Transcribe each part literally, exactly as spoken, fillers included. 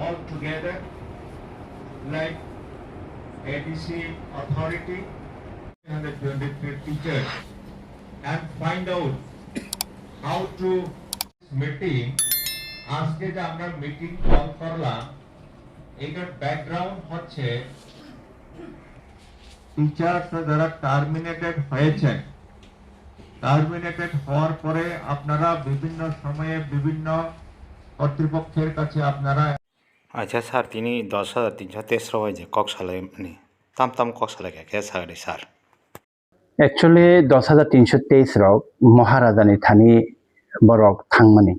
all together, like A D C authority, hundred twenty-three teachers, and find out how to meeting, আজকে যে আমরা meeting call করলাম, এটার ব্যাকগ্রাউন্ড হচ্ছে টিচার্স যারা টার্মিনেটেড হয়েছেন, টার্মিনেটেড হওয়ার পরে আপনারা বিভিন্ন সময়ে বিভিন্ন কর্তৃপক্ষের কাছে আপনারা Acha sir, tini dos hajar tinso teis rok bai je kok salai mani. Tam tam kok salai kha khe sagri sir. Actually, dos hajar tinso teis rok Maharaja ni thani borok thangmani.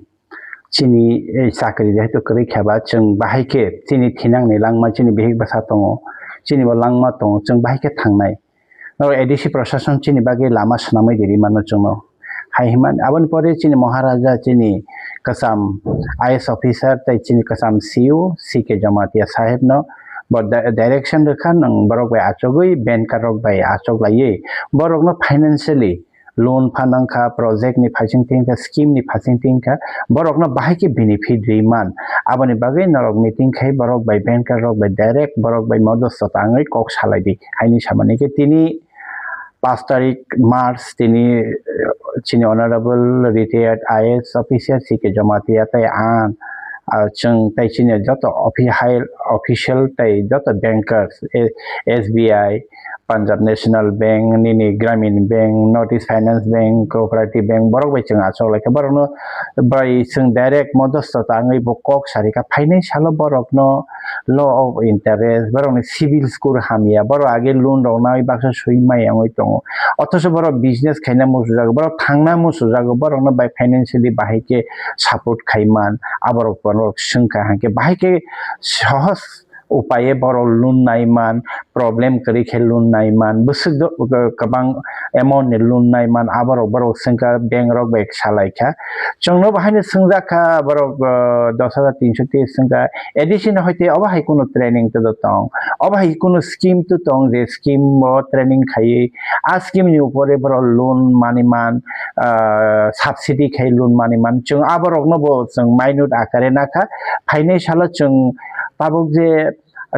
Chini, eh, chakri jehetu kwrwi khe ba, chwng bahai khe chini thinangni langma, chini bihik bwsa tongo, chini bo langma tongo, chwng bahai khe thangnai. Norok A D C prosason chini bagwi lama swnamwi riri mano chwngno. Hai hwnmani aboni pore chini Maharaja, chini kwcham I A S officer tei chini kwcham C E O C K Jamatia sahebno bo di-, direction rwkha, nwng borok bai achugwi, banker rok bai achuklaiwi borokno financially loan phanangkha, project ni phaising tingkha, scheme ni phaising tingkha, borokno bahai khe benefit rwi man. Aboni bagwi norok meeting khai borok bai, banker rok bai direct borok bai modosto tangwi kok salai di. Haini samani khe tini paanch tarik March tini, eh, chini Honorable Retired I A S Officer C K Jamatia tei ang, ah, chwng tei chini joto offi-, high official tei joto bankers, eh, S B I, Punjab National Bank, nini Gramin Bank, North East Finance Bank, Cooperative Bank, borok bai chwng achuk lai kha. Borokno bai chwng direct modosto tangwi bo kok sari kha. Phainai salo borokno low of interest, borokni civil score hamya, borok age loan rok nai baksa swi mai wngwi tongo. Othocho borok business khaina muchungjago, borok thangna muchungjago, borokno bai financially bahai khe support khai man, aborok borok swngkha hwnkhe bahai khe sohoj upaye borok loan nai man, problem kwrwi khe loan nai man, bwswk do-, kwbang amount ni loan nai man, aborok borok swngkha bank rok bai salai kha. Chwngno bo haino swngjak kha borok, ah, dos hajar tinso teis swngkha, A D C no hoite obo hai kunu training to tong, obo hai kunu scheme to tong je scheme o training khaiwi a scheme ni upore borok loan mani man, ah, subsidy khai loan mani man. Chwng aborokno bo chwng minute akare nakha, phainai salo chwng tabuk je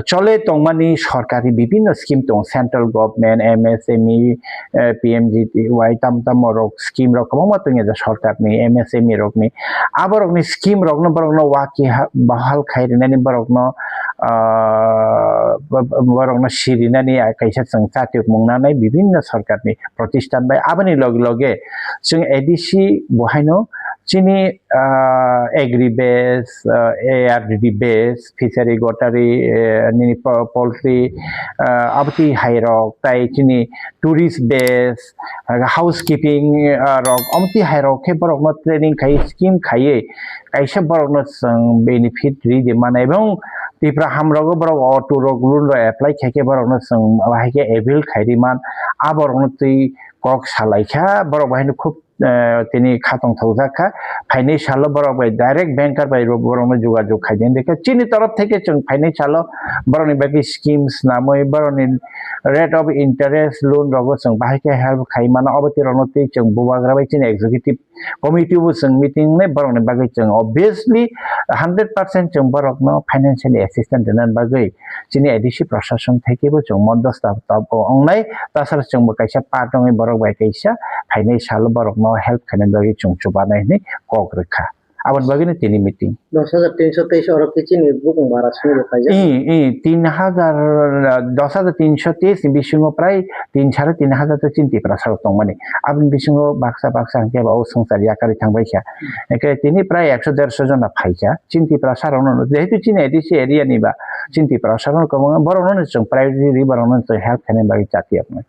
chole tongmani sorkari bibinno scheme tongo, central government, M S M E, eh, P M G T Y, tam tamo rok scheme rok kwbangma tongya sorkarni, M S M E rokni. Aborokni scheme rokno borokno waki ha-, bahal khai rinani borokno, ah, bo-, bo-, borokno si rinani kaisa chwng chatiyok mung nanai bibinno sorkarni protisthan bai. Aboni loge loge chwng A D C bo haino chini, ah, agri base, ah, A R D D base, fishery, gottery, eh, nini po-, poultry, ah, aboni hai rok, tai chini tourist base, ah, housekeeping, ah, rok, amtwi hai rok khe borokno training khai, scheme khaiwi kaisa borokno chwng benefit ri di mano, ebong Tipra ham rogo borok auto rok loan rok apply khai khe borokno chwng bahai khe avail khai ri man, a borokno twi kok salai kha, borok bahai no khub eh, tini khatong thokjak kha. Phainai salo borok bai direct banker bai ro-, borokno jogajog khai di kha. Chini torof theke chwng phainai salo borokni bagwi scheme swnamwi, borokni rate of interest loan rogo chwng bahai khe help khai mano. Obo twi rokno twi chwng bubagra bai chini executive committee bo chwng meeting wngnai, borokni bagwi chwng obviously hundred percent chwng borokno financially assistance rwna bagwi chini A D C prosason thai khe bo chwng modosta tabuk wngnai, tasara chwngbo kaisa part wngwi borok bai kaisa phainai salo borokno help khaina bagwi chwng chubanai hwnwi kok rwkha. Aboni bagwino tini meeting. Dos hajar tinso teis oro khe chini bukung bara simi rwkhaijak. I, i, tin hajar, dos hajar tinso teis ni bisingo prai tin sare tin hajar to chini Tiprasa rok tongmani. Aboni bisingo baksa baksa hwnkhe bo o swngchar yakarwi thangbai kha. Hwnkhe tini prai ekso derso jona phaikha. Chini Tiprasa rokno, jehetu chini A D C area ni ba, chini Tiprasa rokno kwbangma borokno chwng priority ri, borokno chwng help khaina bagwi chati yaknai.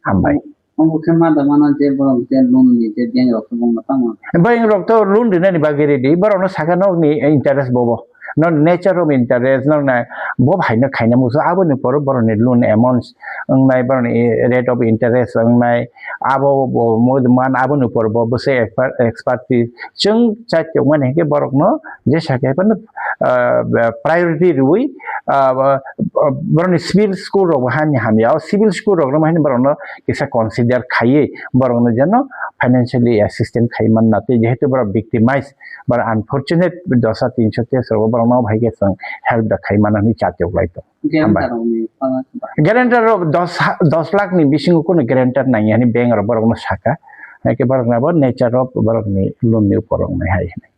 Hambai. Omo khe ma da mano je borok je loan ni je bank rok kwbangma tamo. Bank rok to loan rinani bagwi ready, borokno saka nokni interest bobo. No nature of interest, no na bo haino khaina musu, aboni poro borokni loan amounts wngnai, borokni rate of interest wngnai, abo bo mo man, aboni poro bo bwsai expert, expertise chwng chai tongmani hinkhe borokno jesa khe phano, ah, priority rwui, ah, borokni civil school rok bo hani hamya, o civil school rok no hini borok no kisa consider khaiwi borok no jeno financially assistance khai manna tei jehetu borok victimize, borok unfortunate dosa tinso case rok borok no bhai khe chwng help da khai manna hwnwi chatiok lai tongo. Hambai. Guarantor rok dos ha-, dos lakh ni bisingo kunu guarantor nangya hwnwi bank rok borok no saka. Haikhe borok no abo nature of borok ni loan ni upor rok nai hai hwnwi.